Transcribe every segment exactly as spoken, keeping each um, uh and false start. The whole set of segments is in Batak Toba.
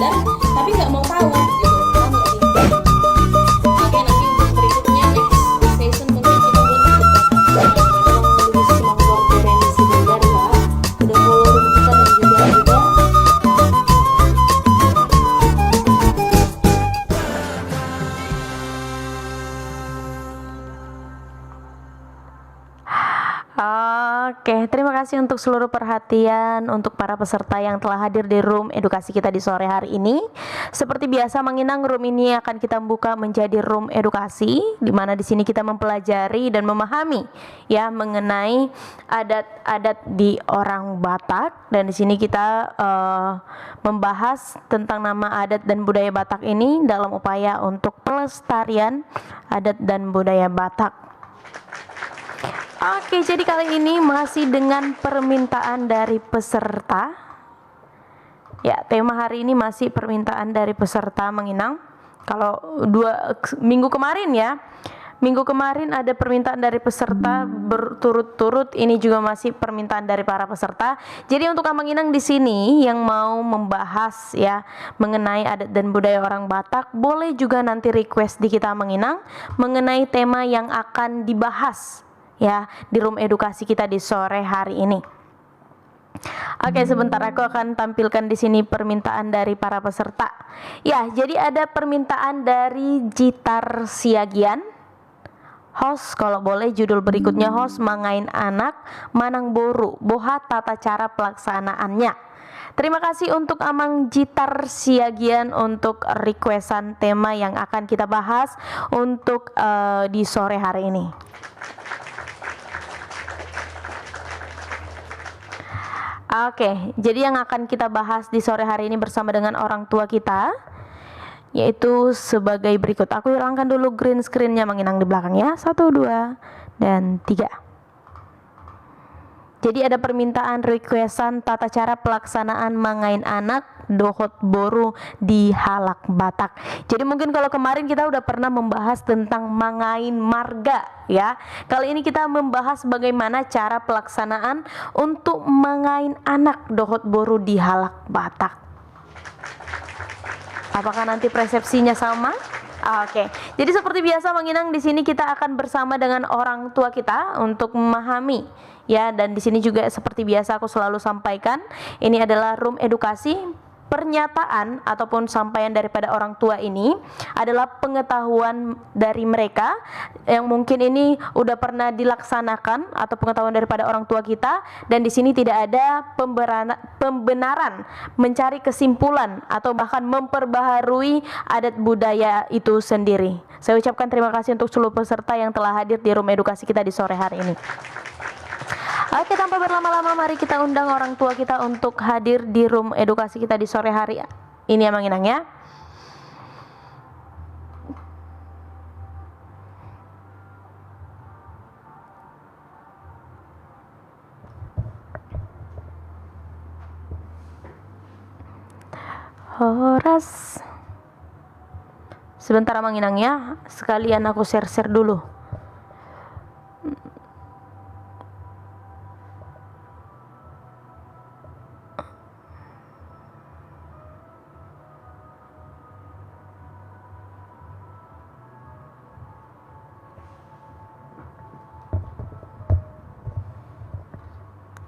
Tapi nggak mau tahu gitu, paham nggak sih? Oke, nanti untuk berikutnya, next session, mungkin kita buat untuk Batak. Tolong tulis nomor Terensi Bogar ya. Udah follow room kita dan juga udah Oke, terima kasih untuk seluruh perhatian untuk para peserta yang telah hadir di room edukasi kita di sore hari ini. Seperti biasa, Amang Inang, room ini akan kita buka menjadi room edukasi, di mana di sini kita mempelajari dan memahami, ya, mengenai adat-adat di orang Batak. Dan di sini kita, eh, membahas tentang nama adat dan budaya Batak ini dalam upaya untuk pelestarian adat dan budaya Batak. Oke, jadi kali ini masih dengan permintaan dari peserta. Ya, tema hari ini masih permintaan dari peserta, Amang Inang. Kalau dua minggu kemarin, ya, minggu kemarin ada permintaan dari peserta berturut-turut, ini juga masih permintaan dari para peserta. Jadi untuk Amang Inang di sini yang mau membahas, ya, mengenai adat dan budaya orang Batak, boleh juga nanti request di kita, Amang Inang, mengenai tema yang akan dibahas, ya, di room edukasi kita di sore hari ini. Oke, sebentar, aku akan tampilkan di sini permintaan dari para peserta. Ya, jadi ada permintaan dari Jitar Siagian. Host, kalau boleh judul berikutnya, host, Mangain Anak Manang Boru, boha tata cara pelaksanaannya. Terima kasih untuk Amang Jitar Siagian untuk requestan tema yang akan kita bahas untuk, eh, di sore hari ini. Oke, jadi yang akan kita bahas di sore hari ini bersama dengan orang tua kita, yaitu sebagai berikut. Aku hilangkan dulu green screen-nya, Amang Inang, di belakang, ya. Satu, dua, dan tiga. Jadi ada permintaan requestan tata cara pelaksanaan mangain anak dohot boru di halak Batak. Jadi mungkin kalau kemarin kita udah pernah membahas tentang mangain marga, ya. Kali ini kita membahas bagaimana cara pelaksanaan untuk mangain anak dohot boru di halak Batak. Apakah nanti persepsinya sama? Oke. Jadi seperti biasa, Amang Inang, di sini kita akan bersama dengan orang tua kita untuk memahami, ya, dan di sini juga seperti biasa aku selalu sampaikan, ini adalah room edukasi. Pernyataan ataupun sampaian daripada orang tua ini adalah pengetahuan dari mereka yang mungkin ini udah pernah dilaksanakan atau pengetahuan daripada orang tua kita, dan di sini tidak ada pemberana-, pembenaran mencari kesimpulan atau bahkan memperbaharui adat budaya itu sendiri. Saya ucapkan terima kasih untuk seluruh peserta yang telah hadir di room edukasi kita di sore hari ini. Oke, tanpa berlama-lama, mari kita undang orang tua kita untuk hadir di room edukasi kita di sore hari ini, Amang Inang, ya. Horas. Sebentar, Amang Inang, ya. Sekalian aku share-share dulu.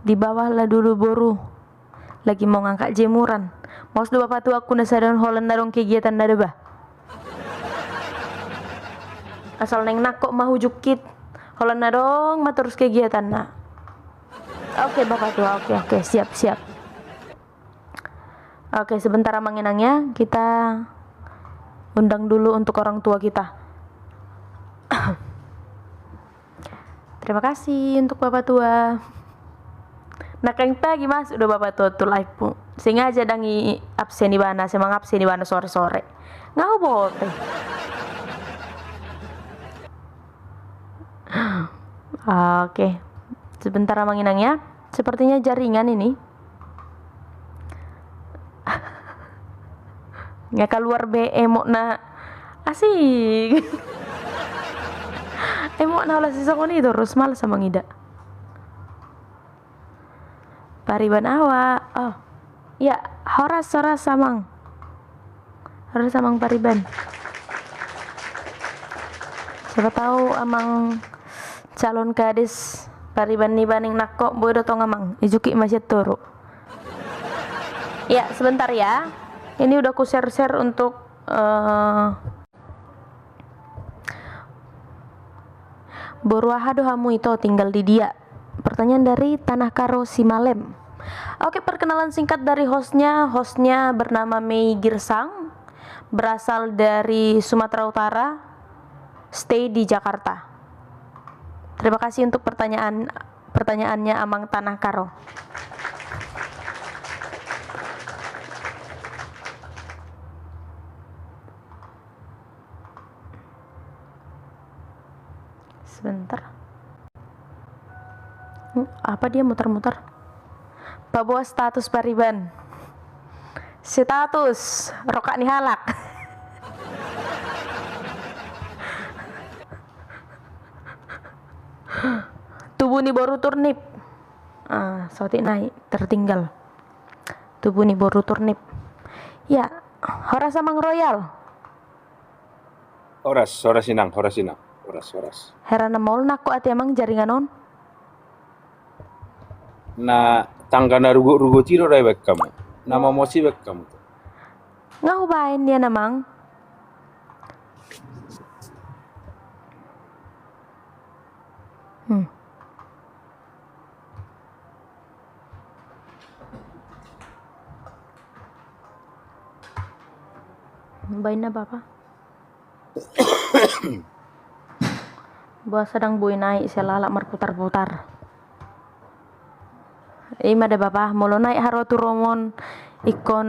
Di bawah lah dulu, boru. Lagi mau ngangkat jemuran. Maus do bapatuangku na sadari on holan na adong kegiatan na deba. Asal naeng nangkok ma hujungkit. Holan na adong ma torus kegiatanna. Oke, bapatua, oke, oke, siap, siap. Oke, sebentar, Amang Inang, ya. Kita undang dulu untuk orang tua kita. Terima kasih untuk bapatua. Nangkaning tagi masuk do bapatua tu live-mu. Sengaja ndang i absen ibana, sai mangabsen ibana sore-sore. Nga huboto. Oke. Sebentar, Amang Inang, ya. Sepertinya jaringan ini. Nga kaluar be emot na asing. Emot na ola sisongon i torus, males au mangida. Pariban awa. Oh. Ya, horas, horas, Amang. Horas Amang Pariban. Siapa tahu Amang calon kades pariban niba ning nangkok, boi do tong Amang, ijuki ma sian toru. Ya, sebentar ya. Ini udah ku share-share untuk, eh, Boru aha do hamu ito, tinggal di dia? Pertanyaan dari Tanah Karo Simalem. Oke, perkenalan singkat dari hostnya. Hostnya bernama Mei Girsang, berasal dari Sumatera Utara, stay di Jakarta. Terima kasih untuk pertanyaan, pertanyaannya Amang Tanah Karo. Sebentar. Hmm, apa dia mutar-mutar? Paboa status pariban. Status, rongkap ni halak. Tubu ni boru turnip. Ah, sotik nai, tertinggal. Tubu ni boru turnip. Ya, horas Amang Royal. Horas, horas Inang, horas Inang. Horas, horas. Hera na maol nangkok ate Amang jaringan on. Na tangga na rugot-rugot i do da ibaen hamu. Na mamose ibaen hamu. Nga hubaen nian Amang. Hmm. Baen na bapa. Boasa ndang boi naik, siala halak marputar-putar. Ima da bapa, molo naik haroa tu romo on ingkon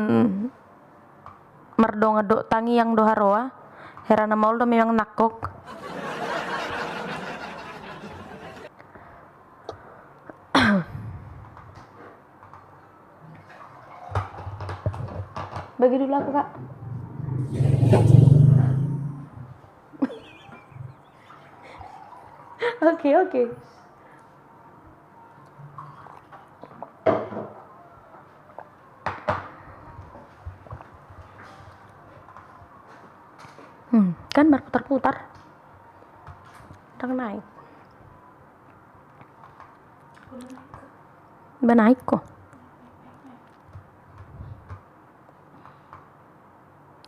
mardongan dohot tangiang do haroa, hera na maol do memang nangkok. Bagi dulu aku, Kak. Oke, oke. Hmm, kan marputar-putar. Ndang naik. Ba naik ko.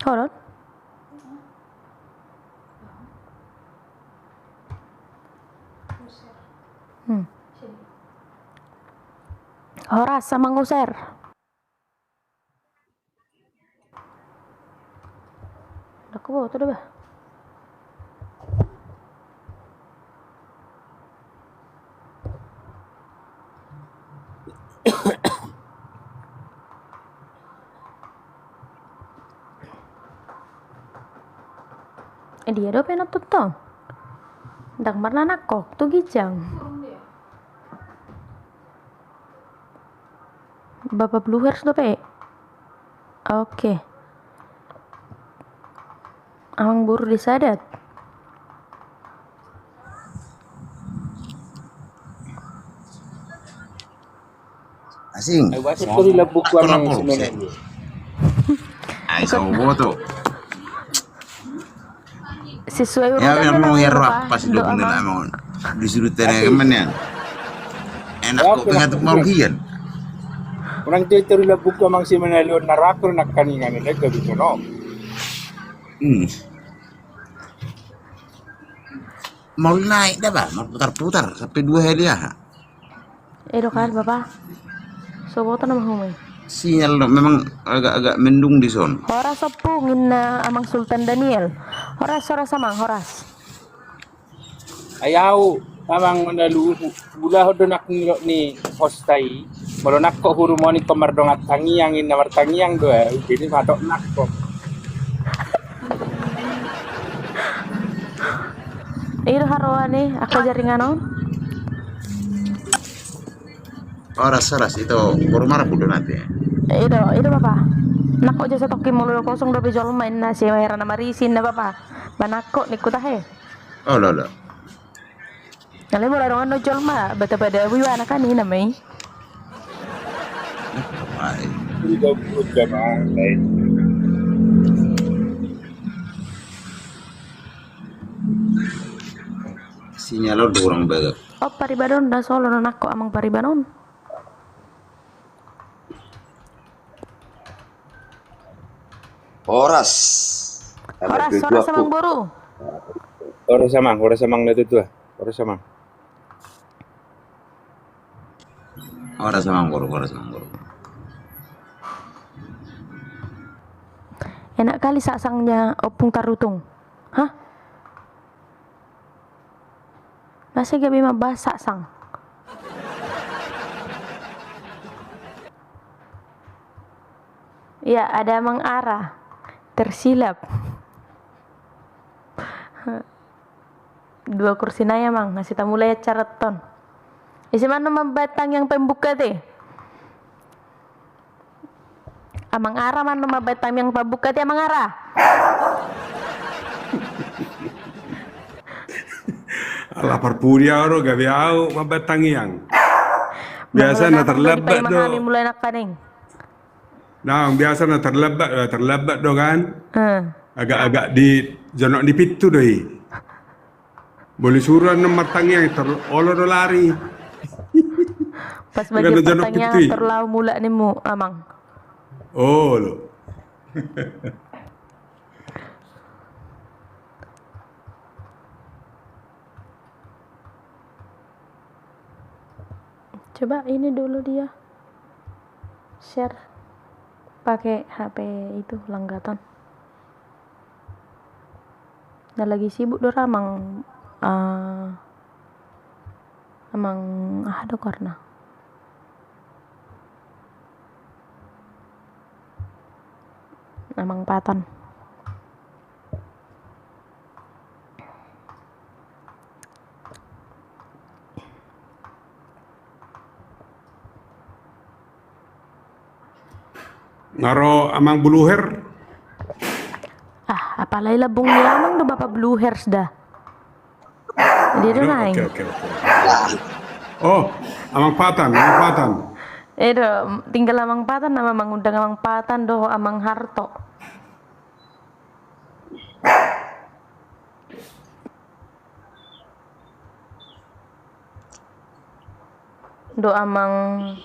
Hold on. Hmm. Horas Amang User. Ndang huboto da bah. Eh, dia dope na tutong. Ndang marnanangkok tu ginjang. Bapa Bluehairs dope. Oke. Amang boru Desa Adat. Asing. Ai, wasit tu di labuk. Atur amang atur, simenan. Ai, so boto. Sesuai urutan ya, memang ya, Amang, roa pas do, Amang. Disuruh tanya ke mana? Enak kok, pengen tuh mau kian. Orang tuh itu di labuk amang simenan, lu narakul nak kaningan, lagi ke bikin om. Hmm. Mau naik dah, Bang, mau putar-putar sampai dua hari ya. Eh, do kan, Bapa? So boto nama home. Sinyal do, memang agak-agak mendung di son. Horas Ompung, ninna Amang Sultan Daniel. Horas, horas Amang, horas. Ai au, Amang, mandalu, bulahon do nak ni, ni hosta i. Molo nangkok hurumoni ko mardongan tangiang, ninna martangiang do, eh, jadi matok nangkok. I do haroa ni angka jaringan on. Horas, horas, ito boru Marbu do nanti. I do, i do Bapa. Nangkok jo satongkin molo kosong dope jolma ninna, si hera na marisi ninna Bapa. Ba nangkok ningku tahe. Olo, olo. Alai molo adong annon jolma, bata pada bui anak kan ninna ma i. Ai. Udah buka mana? Sinyal on kurang bagus. Oh, pariban on, na solo na nangkok amang pariban on. Horas. Horas, horas amang boru. Horas amang, horas amang na tutua. Horas amang. Horas amang boru, horas amang boru. Enak kali saksangnya Ompung Tarutung. Hah? Masa gabe mambahas saksang? Ya, ada Amang Ara. Tersilap. Dua kursi nai amang, na sai tamulai acara on. Ise ma na mambaen tangiang pembuka te? Amang Ara ma na mambaen tangiang pembuka te, Amang Ara? Ala parpudi au do, gabe au mambaen tangiang. Biasa na terlambat do. Mulai nangkaning. Nah, biasa na terlambat, eh, terlambat do kan? Eh. Agak-agak di jonok ni pintu do i. Boli suru annon martangiang, olo do lari. Pas bagi partangiangan, olo mulak nimmu amang. Olo. Coba ini dulu dia share pakai H P itu, langgatan. Nah, lagi sibuk do ra amang, eh, amang aha do karna amang Patan. Nga ro amang Buluher. Ah, apalai lambung ni amang do bapa Buluher da. Dia do naeng. Oke, oke, oke. Oh, amang Patan, amang Patan. Eh do, tinggal amang Patan nama mangundang amang Patan do amang Harto. Do amang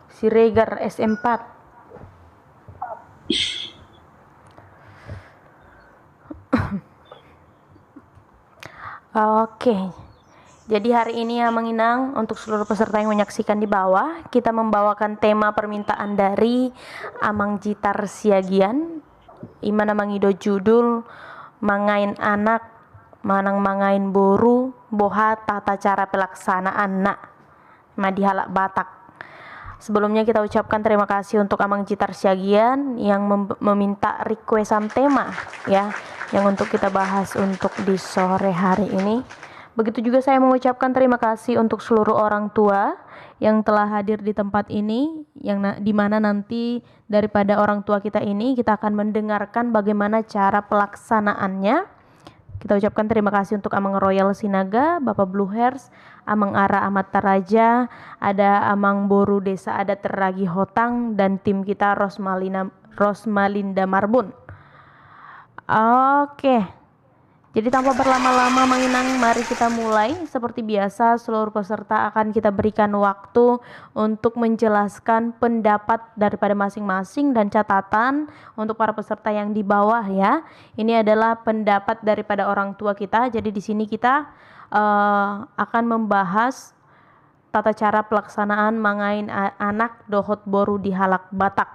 Siregar S empat. Oke. Jadi hari ini ya, Amang Inang, untuk seluruh peserta yang menyaksikan di bawah, kita membawakan tema permintaan dari Amang Jitar Siagian, i ma na mangido judul Mangain Anak manang Mangain Boru, boha tata cara pelaksanaanna ma di halak Batak. Sebelumnya kita ucapkan terima kasih untuk Amang Jitar Siagian yang mem-, meminta requestan tema, ya, yang untuk kita bahas untuk di sore hari ini. Begitu juga saya mengucapkan terima kasih untuk seluruh orang tua yang telah hadir di tempat ini, yang na-, di mana nanti daripada orang tua kita ini, kita akan mendengarkan bagaimana cara pelaksanaannya. Kita ucapkan terima kasih untuk Amang Royal Sinaga, Bapak Blue Hairs, Amang Ara Amat Taraja, ada Amang Boru Desa Adat Ragi Hotang, dan tim kita Rosmalina, Rosmalinda Marbun. Oke. Jadi tanpa berlama-lama, Amang Inang, mari kita mulai. Seperti biasa, seluruh peserta akan kita berikan waktu untuk menjelaskan pendapat daripada masing-masing dan catatan untuk para peserta yang di bawah, ya. Ini adalah pendapat daripada orang tua kita. Jadi di sini kita, eh, akan membahas tata cara pelaksanaan mangain a-, anak dohot boru di halak Batak.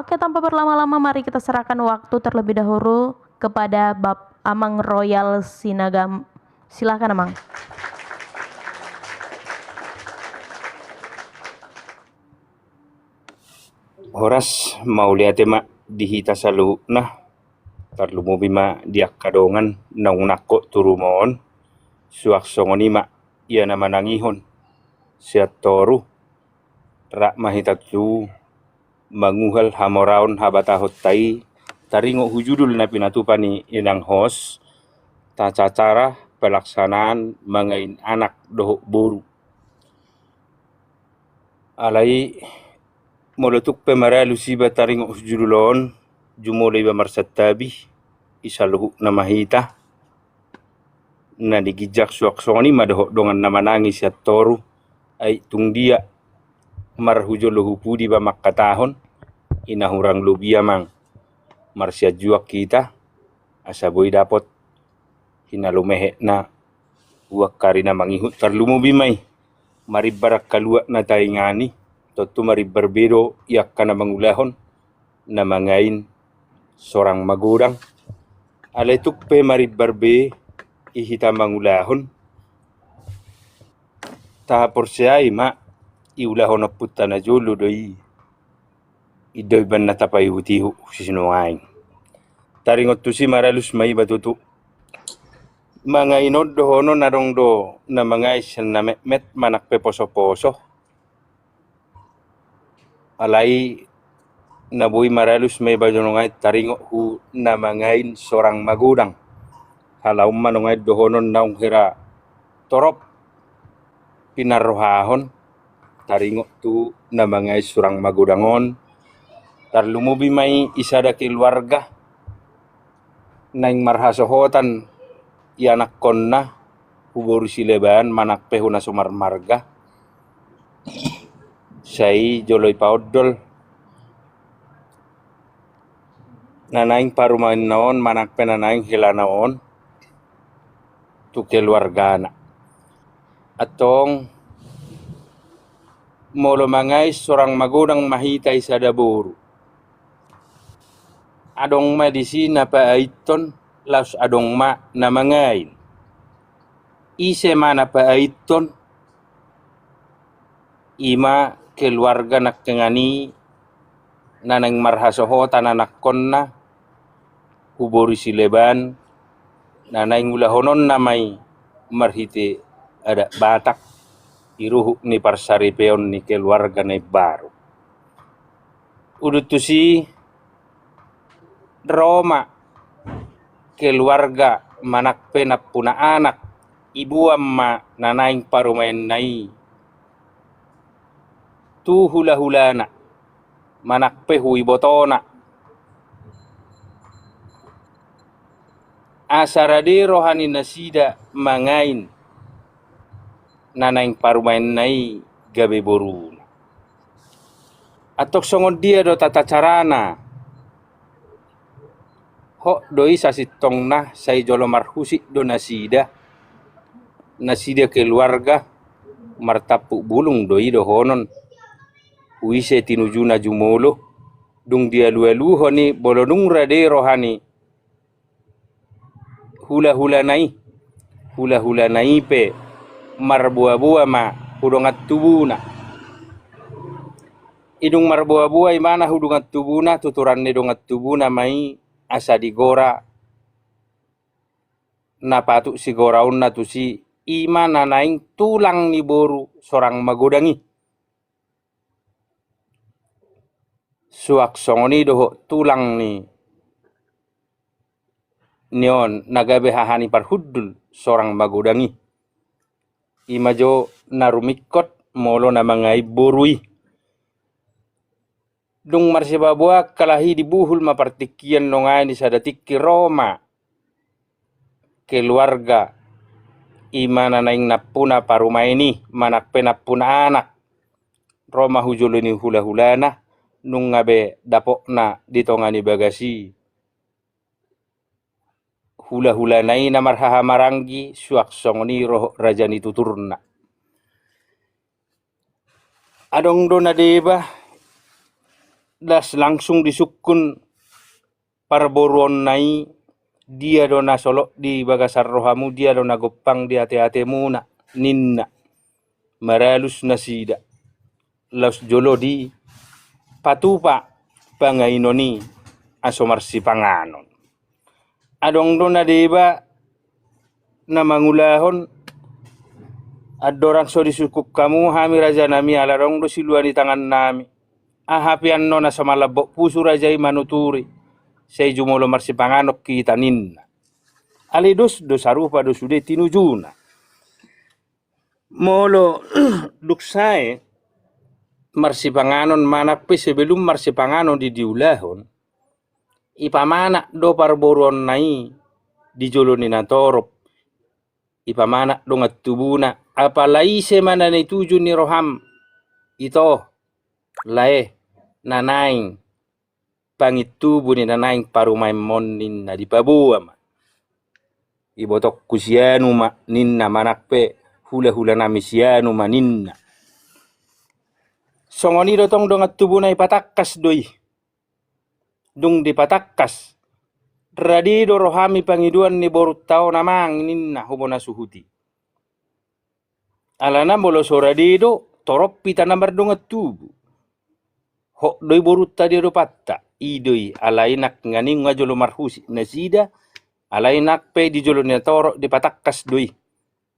Oke, tanpa berlama-lama, mari kita serahkan waktu terlebih dahulu kepada Bap-, Amang Royal Sinagam. Silakan, Amang. Horas, mauliate ma di hita saluhutna, tarlumobi ma di angka dongan naung nangkok tu ruma on, suang songon i ma ia na manangihon sian toru, rap ma hita tu manguhal hamoraon habatahonta i, taringot hu judul na pinatupa ni inang host, tata cara pelaksanaan mangain anak dohot boru. Alai, molo tung pe maralus iba taringot hu judul on, jumolo iba marsantabi, i saluhutna ma hita. Na di ginjang suang songon i ma dohot dongan na manangis sian toru, ai tung dia marhujolo hu pudi ba mangkatahon, i na hurang lobi amang, marsianjuang hita, asa boi dapot hinalomehetna uang kari na mangihut. Tarlumobi ma i marimbar angka luat na taingan i, tontu marimbar be do i angka na mangulahon na mangain sorang magodang. Alai tung pe marimbar be i hita mangulahon, tahaporseai ma i ulahon ompunta na jolo do i. Ido iban na tapaihutihut si nuaeng. Taringot tusi maralus ma iba tutu. Mangain on dohonon adong do na mangain sian na metmet manang pe posoposo. Alai na boi maralus ma iba jo nuaeng taringot tu na mangain sorang magodang. Hala on ma nuaeng dohonon naung hera torop pinarrohahon taringot tu na mangain sorang magodang on. Tarlumobi ma i di sada keluarga naeng marhasohotan ianakkonna tu boru sileban manang pe tu na so marmarga, sai jolo ipaondol na naeng parumaenna on manang pe na naeng helana on tu keluargana. Antong, molo mangain sorang magodang ma hita di sada boru, adong ma disi na paainhon, laos adong ma na mangain. Ise ma na paainhon? I ma keluarga nangkiningan i na naeng marhasohotan anakkonna tu boru sileban, na naeng ulahononna ma i marhite adat Batak di ruhut ni parsaripeon ni keluarga na imbaru. Udut tusi, ro ma keluarga manang pe nampuna anak, iboan ma na naeng parumaenna i tu hulahulana manang pe tu ibotona, asa rade roha ni nasida mangain na naeng parumaenna i gabe boruna. Antong songon dia do tata carana? Hot do i sasintongna, sai jolo marhusip do nasida, nasida keluarga, martampuk bulung do i dohonon tu ise tinujuna jumolo. Dung dialualuhon i, molo dung rade roha ni hulahulana i, hulahulana i pe marboaboa ma tu dongan tubuna. I dung marboaboa ibana tu dongan tubuna, tuturan ni dongan tubuna ma i asa digora na patut sigoraonna tusi, i ma na naeng tulang ni boru sorang magodang i. Suang songon i dohot tulang ni, ni on na gabe haha ni parhundul sorang magodang i. I ma jo na rumingkot molo na mangain boru i. Dung marsipaboa kalahi, dibuhul ma partingkian, nuaeng di sada tingki ro ma keluarga, i ma na naeng nampuna parumaen i manang pe nampuna anak, ro ma tu jolo ni hulahulana, nunga be dapotna di tonga ni bagas i hulahulana i na marhaha maranggi, suang songon i dohot raja ni tuturna. Adong do na deba, das langsung disungkun parboruonna i, dia do na solot di bagasan rohamu, dia do na gompang di ateatemuna, ninna. Maralus nasida. Laos jolo dipatupa pangainon i asa marsipanganon. Adong do na deba na mangulahon, andorang so disungkun hamu hami rajanami, ala adong do silua ni tangannami. Aha pe annon asa malambok pusu raja i manuturi, sai jumolo marsipanganon hita, ninna. Alai dos do sarupa do sude tinujuna. Molo dung sae marsipanganon manang pe sebelum marsipanganon di diulahon, ipamanak do parboruonna i di jolo ni natorop. Ipamanat dongan tubuna, apala ise ma na nituju ni roham, ito, lae, na naeng pangintubu ni na naeng parumaenmon ninna, dipaboa ma. Ibotongku sianu ma ninna, manang pe hulahulanami sianu ma ninna. Songon i do tong dongan tubuna, ipatangkas do i. Dung dipatangkas, rade do rohami pangidoan ni borunta on amang ninna, hu bona suhut i. Alana molo so rade do, torop hita na mardongan tubu. Hot do i borunta di adopanta, i do i, alai nang nga ninna jolo marhusip nasida, alai nang pe di jolo ni natorop dipatangkas do i.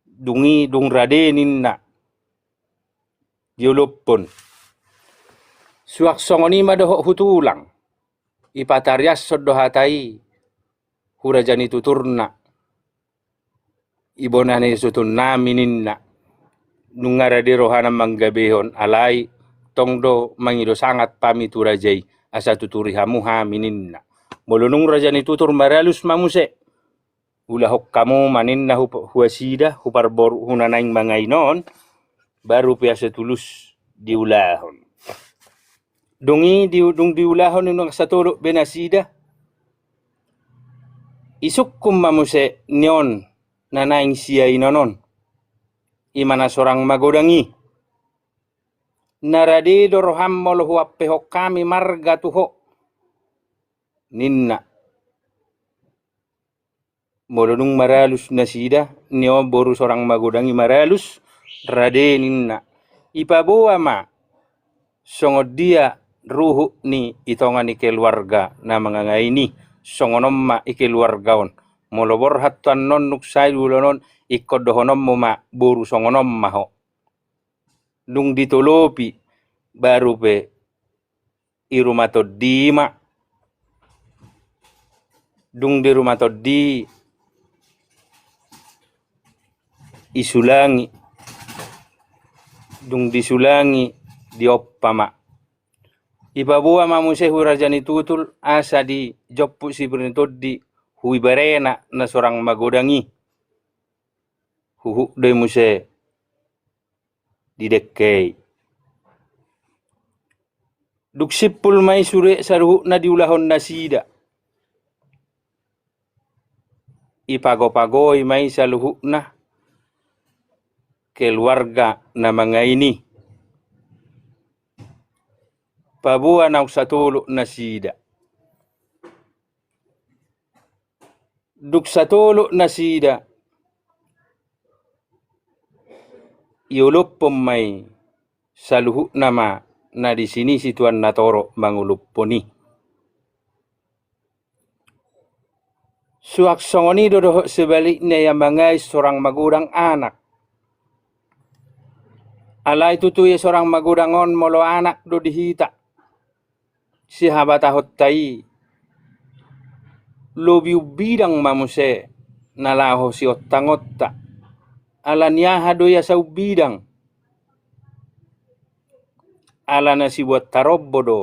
Dung i, dung rade ninna, diolophon. Suang songon i ma dohot hu tulang. Ipatariashon do hata i hu raja ni tuturna. Ibona ni sutunnami ninna. Nunga rade rohana manggabehon, alai tong do mangido sangap hami tu raja i, asa tuturi hamu hami ninna. Molo nunga raja ni tutur, maralus ma muse. Ulahon hamu ma ninna hu, hu nasida, hu parboru, hu na naeng mangain on, baru pe asa tulus diulahon. Dung i di, dung diulahon i, nunga satolop be nasida, isungkun ma muse ni on na naeng siainon on. I ma na sorang magodang i. Na rade do roham molo huampehon hami marga tu ho ninna. Molo dung maralus nasida, ni on boru sorang magodang i maralus, rade ninna. Ipaboa ma songon dia ruhut ni i tonga ni keluarga na mangangain i, songon on ma i keluarga on. Molo borhat tu annon, dung sae di ulaon on, ingkon dohononmu ma boru songon on ma ho. Dung ditolopi, baru pe i ruma tondi ma. Dung di ruma tondi, isulangi. Dung disulangi, diompa ma. Ipaboa ma muse hu raja ni tutur, asa dijompu sipir ni tondi hu iberena na sorang magodang i. Huhut do i muse di dengke i. Dung simpul ma i sude saluhutna diulahon nasida. Ipagopagoi ma i saluhutna keluarga na mangain i. Paboa naung satolop nasida. Dung satolop nasida, iolophon ma i saluhutna ma na disi ni situan natorop mangolophon i. Suang songon i do dohot sebalikna, ia mangais sorang magodang anak. Alai tutu ia sorang magodang on molo anak do di hita. Sihabatahonta i, lobi umbidang ma muse na laho siontangonta. Ala ni aha do i asa umbidang? Ala na siboan tarombo do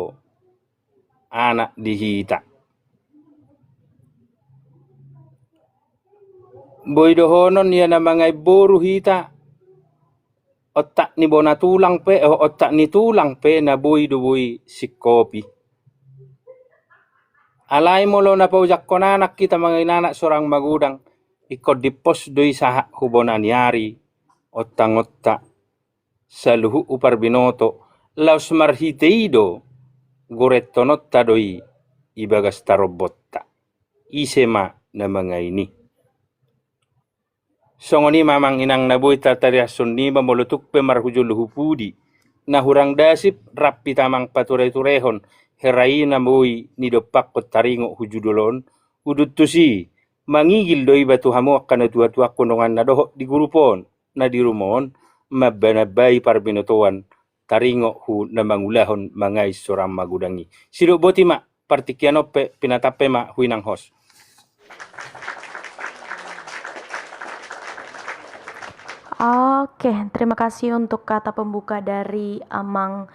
anak di hita. Boi dohonon ia na mangain boru hita, ontak ni bona tulang pe, eh, ontak ni tulang pe na boi do boi singkopi. Alai molo na paujangkon anak hita mangain anak sorang magodang, ingkon dimpos do i sahat hu bona ni ari, ontangonta, saluhut hu parbinoto, laos marhite i do gorentononta do i ibagas tarombonta. Ise ma na mangain i? Songon i ma amang inang na boi tatariashon niba, molo tung pe marhujolo hu pudi, na hurang dasip, rap hita amang patureturehon hera i na boi nidompakkon taringot hu judul on. Udut tusi, mangigil do iba tu hamu angka natuatuangku, dongan na dohot di grup on, na di ruma on, mambanambai parbinotoan taringot hu na mangulahon mangais sorang magodang i. Sidok boti ma, partingkian on pe, pinatampe ma hu inang host. Oke, terima kasih untuk kata pembuka dari Amang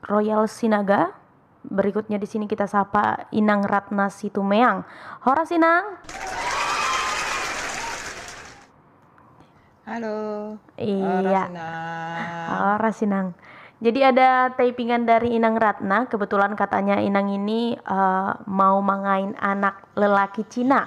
Royal Sinaga. Berikutnya di sini kita sapa Inang Ratna Situmeang. Horas, Inang. Halo. Iya. Sinang. Ora Sinang. Jadi ada typingan dari Inang Ratna. Kebetulan katanya Inang ini eh, mau mangain anak lelaki Cina.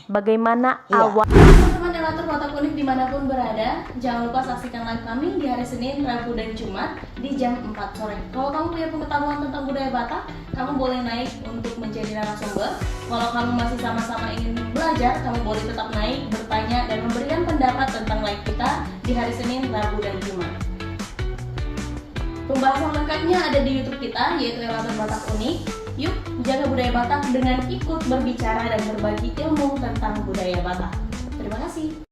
Bagaimana Iya. Awak? Teman-teman Elator Batak Unik dimanapun berada, jangan lupa saksikan live kami di hari Senin, Rabu, dan Jumat di jam empat sore. Kalau kamu punya pengetahuan tentang budaya Batak, kamu boleh naik untuk menjadi narasumber. Kalau kamu masih sama-sama ingin belajar, kamu boleh tetap naik, bertanya, dan memberikan pendapat tentang live kita di hari Senin, Rabu, dan Jumat. Pembahasan lengkapnya ada di YouTube kita, yaitu Elator Batak Unik. Yuk, jaga budaya Batak dengan ikut berbicara dan berbagi ilmu tentang budaya Batak. Terima kasih.